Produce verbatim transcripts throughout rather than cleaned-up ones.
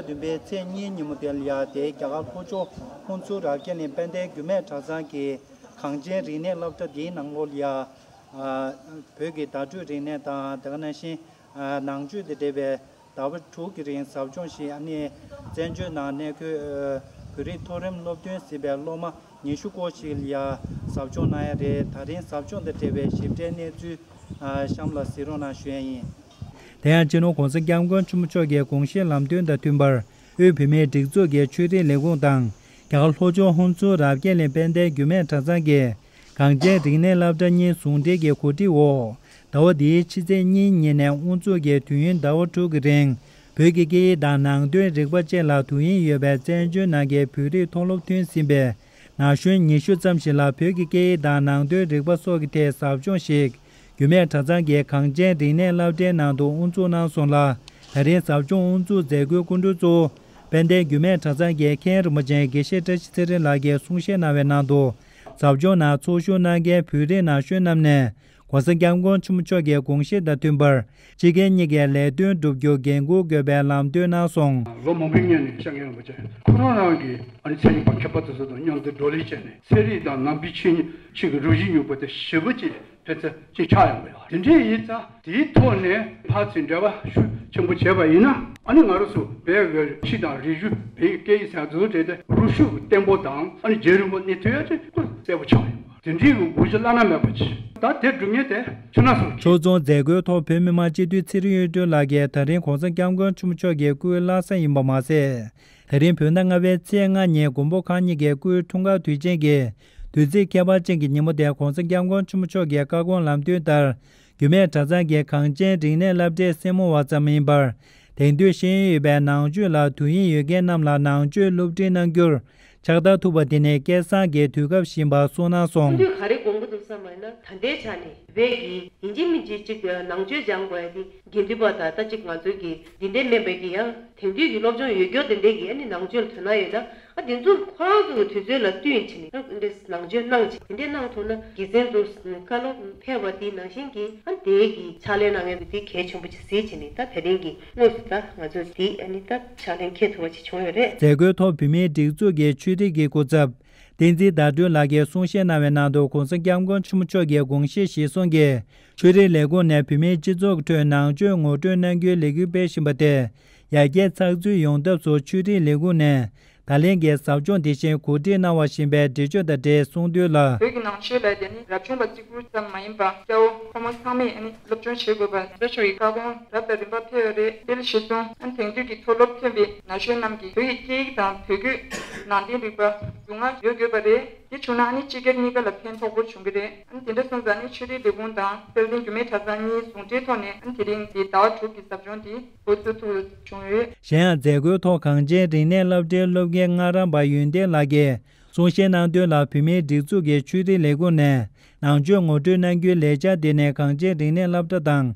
བདུན་པའི་ཚེས་གཉིས་ཉིན་མོ་དེ་ལ་ཡ་དེ་རྒྱ་གར་ལྷོ་ཕྱོགས་ཧོན་སུར་རབ་རྒྱས་གླིང་དཔལ་ལྡན་རྒྱུད་སྨད་གྲྭ་ཚང་གི་གངས་ཅན་རིག་གནས་སློབ་གྲྭ་འདིའི་ནང་ལོགས་ལ་ཡ། ཨ། བོད་ཀྱི་བརྡ་སྤྲོད་རིག་གནས་དང་དེ་ག་ནང་བཞིན་ཨ་ནང་ཆོས་དང་འབྲེལ་བའི་ཟླ་བ་དྲུག་གི་རིང་ཟབ་སྦྱོང་ཞིག་ཨ་ནི་བཙན་བྱོལ་ནང་གནས་འཁོད་ཨ་བོད་རིགས་མཐོ་རིམ་སློབ་ཐོན་ཟིན་པའི་སློབ་མ་ཉི་ཤུ་སྐོར་ཞིག་ལ་ཡ་ཟབ་སྦྱོང་གནང་ཡ་རེད། ད་རིང་ཟབ་སྦྱོང་དང་འབྲེལ་བའི་ཞིབ་ཕྲའི་གནས་ཚུལ་ཨ་གཤམ་ལ་གཟིགས་རོགས་གནང་ཞུ་ཡ་ཡིན། དེ་ཡང་སྤྱི་ནོར་༸གོང་ས་༸སྐྱབས་མགོན་ཆེན་པོ་མཆོག་གི་དགོངས་བཞེད་ལམ་སྟོན་དང་མཐུན་པར་དབུས་བོད་མིའི་སྒྲིག་འཛུགས་ཀྱི་ཆོས་རིག་ལས་ཁུངས་དང་རྒྱ་གར་ལྷོ་ཕྱོགས་ཧོན་སུར་རབ་རྒྱས་གླིང་དཔལ་ལྡན་རྒྱུད་སྨད་གྲྭ་ཚང་གི་གངས་ཅན་རིག་གནས་སློབ་གྲྭ་གཉིས་ཟུང་འབྲེལ་གྱི་གོ་སྒྲིག་འོག་ཟླ་བ་འདིའི་ཕྱི་ཚེས་གཉིས་ཉིན་ནས་དབུ་འཛུགས་ཀྱིས་དུས་ཡུན་ཟླ་བ་དྲུག་གི་རིང་བོད་ཀྱི་སྐད་ཡིག་དང་ནང་དོན་རིག་པ་བཅས་ལ་དོ་དབྱིངས་ཡོད་པའི་བཙན་བྱོལ་ནང་གི་བོད་རིགས་མཐོ་སློབ་ཐོན་ཟིན་པའི་ན་གཞོན་ཉི་ཤུ་ཙམ་ཞིག་ལ་བོད་ཀྱི་སྐད་ཡིག་དང་ནང་དོན་རིག་པ་སོགས་ཀྱི་ཐད་ཟབ་སྦྱོང་ཞིག་རྒྱུད་སྨད་གྲྭ་ཚང་གི་གངས་ཅན་རིག་གནས་སློབ་གྲྭའི་ནང་དུ་དབུ་འཛུགས་གནང་སོང་ལ། ད་རིང་ཟབ་སྦྱོང་དབུ་འཛུགས་མཛད་སྒོའི་སྐུ་མགྲོན་གཙོ་བོ་དཔལ་ལྡན་རྒྱུད་སྨད་གྲྭ་ཚང་གི་མཁན་རིན་པོ་ཆེ་དགེ་བཤེས་བཀྲ་ཤིས་ཚེ་རིང་ལགས་ཀྱིས་གསུང་བཤད་གནང་བའི་ནང་དུ། ཟབ་སྦྱོང་ནང་ཚོགས་ཞུགས་གནང་མཁན་བོད་རིགས་ན་གཞོན་རྣམས་ནས་༸གོང་ས་༸སྐྱབས་མགོན་ཆེན་པོ་མཆོག་གི་དགོངས་གཞི་དང་མཐུན་པར་སྤྱི་སྒེར་གཉིས་ཀའི་ལས་དོན་བསྒྲུབ་རྒྱུ་འགན་འཁུར་དགོས་པའི་ལམ་སྟོན་གནང་སོང་། ལོ་མང་པོའི་སྔོན་ནས་བཤད་མཁན་རིན་པོ་ཆེ་ཁོ་རང་རང་གི་ཨ་ནི་ཚན་རིག་པ་མཁས་པ་དེ་ཚོ་དང་མཉམ་དུ་བགྲོ་གླེང་བྱས་ནས་ཚན་རིག་དང་ནང་པའི་ཆོས་ཉིད་ཆོས་ཀྱི་རང་བཞིན་ཉམས་པ་དེ་ཞེ་པོ་ཅིག་ཕན་ཚུན་གཅིག་ཆགས་ཡོང་གི་ཡོད། དེ་འདྲ་ཡིན་ཙང་དེའི་ཐོག་ནས་ཕར་ཚུར་འབྲེལ་བ་ཤུགས་ཆེན་པོ་བྱས་པ་ཡིན་ན་ཨ་ནི་ང་རང་ཚོ་བོད་ཀྱི་ཆོས་དང་རིག་གཞུང་བོད་ཀྱི་སྐད་ཡིག་ཟེར་ཚོ་དེ་དེ་རུ་ཤུགས་བརྟན་པོ་དང་ཨ་ནི་རྒྱུན་རིང་པོ་གནས་ཐུབ་ཡ་དེ་ཁོ་གསལ་པོ་ཆགས་ཡོང་། དེ་འདྲའི་གི་དགོངས་གཞི་བླ་ན་མེད་པ་ཅིག་ད་དེ་སྒྲུབ་མཁན་དེ་ཁྱོད་རང་ཚོ་རེད། ཚོགས་ཚོགས་མཛད་སྒོའི་ཐོག་བོད་མི་མང་སྤྱི་འཐུས་ཚེ་རིང་གཡུ་སྒྲོན་ལགས་ཀྱིས་ད་རིང་༸གོང་ས་༸སྐྱབས་མགོན་ཆེན་པོ་མཆོག་གི་སྐུའི་བླ་གཟའ་ཡིན་པ་མ་ཟད། ད་རིང་བོད་ཟླ་ལྔ་པའི་ཚེས་ལྔ་ཉིན་མགོན་པོ་གང་ཉིད་ཀྱི་སྐུའི་འཁྲུངས་སྐར་དུས་ཆེན་གྱི་དུས་ཚིགས་ཁྱད་པར་ཅན་གྱི་ཉིན་མོ་དེར་༸གོང་ས་༸སྐྱབས་མགོན་ཆེན་པོ་མཆོག་གི་བཀའ་དགོངས་ལམ་སྟོན་ལྟར། རྒྱུད་སྨད་གྲྭ་ཚང་གི་གངས་ཅན་རིག་གནས་སློབ་གྲྭའི་སེར་མོ་བ་ཙམ་མིན་པར། དེང་དུས་ཤེས་ཡོན་ཡོད་པའི་ནང་ཆོས་ལ་དོ་དབྱིངས་ཡོད་མཁན་རྣམས་ལ་ནང་ཆོས་སློབ་ཁྲིད་གནང་རྒྱུར་ཕྱག་བསྟར་ཐུབ་པ་དེ་ནི་སྐལ་བཟང་གི་དུས་སྐབས་ཤིག་ཡིན་པ་གསུངས་གནང་སོང་། ཁོང་ཚོས་ག་རེ་དགོངས་ཀྱི་འདུག་བསམ་པ་ཡིན་ན། ད་ལྟའི་ཆ་ནས་བོད་ཀྱི་ཡིན་གཅིག་མིན་གཅིག་ཅིག་ནང་ཆོས་སྦྱང་དགོས་ཡ་དེ་དགེ་འདུན་པ་དང་ད་ཅིག་ང་ཚོའི་གི་འདི་འདྲའི་སྨན་པའི་གི་ཡང་དེང་དུས་ཀྱི་སློབ་སྦྱོང་ཡོད་རྒྱུ་དེ་འདྲའི་གི་ཨ་ནི་ནང་ཆོས་ལ་དོ་སྣང་ཡོད་ན། ཨ་དེ་ཚོ་ཁོ་རང་ཚོ་གི་དུས་ཚོད་ལ་བསྟུན་བྱས་ནས་ཨ་འདྲ་ནང་ཆོས་གནང་བྱས་དེ་འདྲ་གནང་ཐུབ་ན་དགེ་མཚན་ཚོ་བཀའ་སློབ་ཕེབས་པ་དེ་ནང་བཞིན་གྱི་ཨ་དེའི་གི་ཕྱག་ལས་གནང་མཁན་དེ་གལ་ཆེན་པོ་ཅིག་གཟིགས་བྱས་ནས་ད་དེ་རིང་གི་དངོས་སུ་ད་ང་ཚོ་དེ་ཨ་ནི་ད་ཕྱག་ལེན་འཁེལ་ཐུབ་པ་ཅིག་བྱུང་ཡོད་རེད། མཛད་སྒོའི་ཐོག་བོད་མིའི་སྒྲིག་འཛུགས་ཀྱི་ཆོས་རིག་གི་སྐུ་ཚབ་བསྟན་འཛིན་ཟླ་སྒྲོན་ལགས་ཀྱིས་གསུང་བཤད་གནང་བའི་ནང་དུ་༸གོང་ས་༸སྐྱབས་མགོན་ཆེན་པོ་མཆོག་གི་དགོངས་བཞེད་གཞིར་བཟུང་གིས། ཆོས་རིག་ལས་ཁུངས་ནས་བོད་མིའི་སྤྱི་ཚོགས་ཁྲོད་ནང་ཆོས་ངོ་སྤྲོད་གནང་རྒྱུའི་ལས་འགུལ་སྤེལ་བཞིན་པ་དེ་ཡར་རྒྱས་ཚགས་ཚུད་ཡོང་ཐབས་སུ་ཆོས་རིག་ལས་ཁུངས་ནས་ད་ལན་གྱི་ཟབ་སྦྱོང་དེ་བཞིན་གོ་སྒྲིག་གནང་བ་ཞིག་ཡིན་པའི་འགྲེལ་བརྗོད་དང་འབྲེལ་གསུངས་དོན་ལ། བོད་ཀྱི་ནང་ཆོས་ལ་དེ་ནི་རབ་བྱུང་པ་གཅིག་པུ་ཙམ་མ་ཡིན་པར་སྐྱ་བོ་ཕོ་མོ་ཚང་མས་ཨ་ནི་སློབ་སྦྱོང་བྱེད་དགོས་པ་ནི་ས་ཕྱོགས་ཀྱི་བཀའ་དགོངས་རབ་དང་རིམ་པ་ཕེབས་ཡོད་རེད། དེ་ལ་གཞི་བཟུང་ཨ་ནི་དེང་དུས་ཀྱི་མཐོ་སློབ་ཐོན་པའི་ན་གཞོན་རྣམས་ཀྱིས་བོད་ཀྱི་སྐད་ཡིག་དང་བོད་བརྒྱུད་ནང་བསྟན་རིག་པ་རྒྱུས་མངའ་ཡོད་དགོས་པ་རེད། དེ་བྱུང་ན་ཨ་ནི་སྤྱི་སྒེར་གཉིས་ཀ་ལ་ཕན་ཐོགས་པོ་བྱུང་གི་རེད། ཨ་ནི་དེ་འདྲ་སོང་ཙང་ཨ་ནི་ཆོས་རིག་ལས་ཁུངས་དང་དཔལ་ལྡན་རྒྱུད་སྨད་གྲྭ་ཚང་གཉིས་ཟུང་འབྲེལ་ཐོག་ནས་ཨ་ནི་དེ་རིང་འདི་ཟླ་བ་དྲུག་གི་ཟབ་སྦྱོང་འདི་འགོ་བཙུགས་ཐུབ་པ་བྱུང་ཡོད། གཞན་ཡང་མཛད་སྒོའི་ཐོག་གངས་ཅན་རིག་གནས་སློབ་གྲྭའི་སློབ་དགེ་ལྔ་རམས་པ་ཡོན་ཏན་ལགས་ཀྱིས་གསུང་བཤད་གནང་དོན་ལ་བོད་མིའི་སྒྲིག་འཛུགས་ཀྱི་ཆོས་རིག་ལས་ཁུངས་ནས་ནང་ཆོས་ངོ་སྤྲོད་གནང་རྒྱུའི་ལས་འཆར་དེ་ནི་གངས་ཅན་རིག་གནས་སློབ་གྲྭ་དང་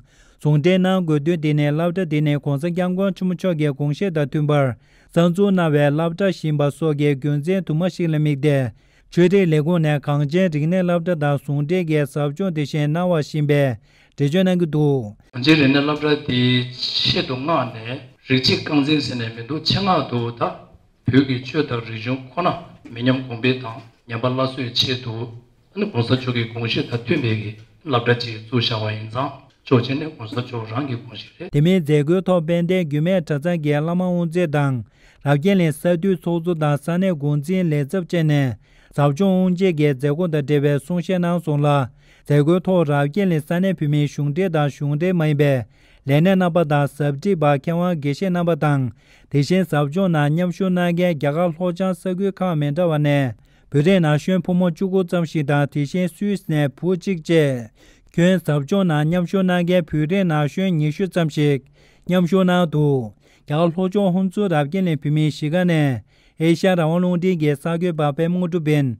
ཟུང་འབྲེལ་གནང་དགོས་དོན་དེ་ནི་སློབ་གྲྭ་དེ་ནི་༸གོང་ས་༸སྐྱབས་མགོན་ཆེན་པོ་མཆོག་གི་དགོངས་བཞེད་དང་མཐུན་པར་གསར་འཛུགས་གནང་བའི་སློབ་གྲྭ་ཞིག་ཡིན་པ་སོགས་ཀྱི་རྒྱུ་མཚན་དུ་མ་ཞིག་ལ་དམིགས་ཏེ། ཆོས་རིག་ལས་ཁུངས་ནས་གངས་ཅན་རིག་གནས་སློབ་གྲྭ་དང་ཟུང་འབྲེལ་གྱི་ཟབ་སྦྱོང་དེ་བཞིན་གནང་བ་ཞིག་ཡིན་པའི་འགྲེལ་བརྗོད་གནང་གི་འདུག། གངས་ཅན་རིག་གནས་སློབ་གྲྭ་དེ་ཆེད་དུ་མངགས་ནས་རིགས་གཅིག་རྐང་འཛིན་ཟེར་ནས་མི་འདུག། ཆེད་མངགས་དུ་ད་བོད་ཀྱི་ཆོས་དང་རིག་གཞུང་ཁོ་ན་མི་ཉམས་གོང་འཕེལ་དང་ཉམས་པ་སླར་གསོའི་ཆེད་དུ་ནི་༸གོང་ས་མཆོག་གི་དགོངས་གཞི་དང་མཐུན་པའི་གི་སློབ་གྲྭ་ཅིག་བཙུགས་བཞག་པ་ཡིན་ཙང་ཕྱོགས་གཅིག་ནས་༸གོང་ས་མཆོག་རང་གི་དགོངས་གཞི་རེད། དེ་མིན་མཛད་སྒོའི་ཐོག་དཔལ་ལྡན་རྒྱུད་སྨད་གྲྭ་ཚང་གི་བླ་མ་དབུ་མཛད་དང་རབ་རྒྱས་གླིང་ས་འཐུས་ཚོགས་གཙོ་དང་ས་གནས་འགོ་འཛིན་ལས་ཚབ་བཅས་ནས་ཟབ་སྦྱོང་དབུ་འབྱེད་ཀྱི་མཛད་སྒོ་དང་འབྲེལ་བའི་གསུང་བཤད་གནང་སོང་ལ། མཛད་སྒོའི་ཐོག་རབ་རྒྱས་གླིང་ས་གནས་བོད་མིའི་གཞུང་འབྲེལ་དང་གཞུང་འབྲེལ་མ་ཡིན་པའི་ལས་སྣེ་རྣམ་པ་དང་ཟབ་ཁྲིད་པ་མཁས་དབང་དགེ་བཤེས་རྣམ་པ་དང་། དེ་བཞིན་ཟབ་སྦྱོང་ནང་མཉམ་ཞུགས་གནང་མཁན་རྒྱ་གར་ལྷོ་བྱང་ས་ཁུལ་ཁག་མི་འདྲ་བ་ནས་བོད་རིགས་ན་གཞོན་ཕོ་མོ་བཅུ་དགུ་ཙམ་ཞིག་དང་དེ་བཞིན་སུད་སི་ནས་བུ་གཅིག་བཅས། ཁྱོན་ཟབ་སྦྱོང་ནང་མཉམ་ཞུགས་གནང་མཁན་བོད་རིགས་ན་གཞོན་ཉི་ཤུ་ཙམ་ཞིག་མཉམ་ཞུགས་གནང་འདུག། རྒྱ་གར་ལྷོ་ཕྱོགས་ཧོན་སུར་རབ་རྒྱས་གླིང་བོད་མིའི་གཞིས་ཀ་ནས་ཨེ་ཤ་ཡ་རང་དབང་རླུང་འཕྲིན་གྱི་གསར་འགོད་པ་པད་མ་དངོས་གྲུབ་ཡིན།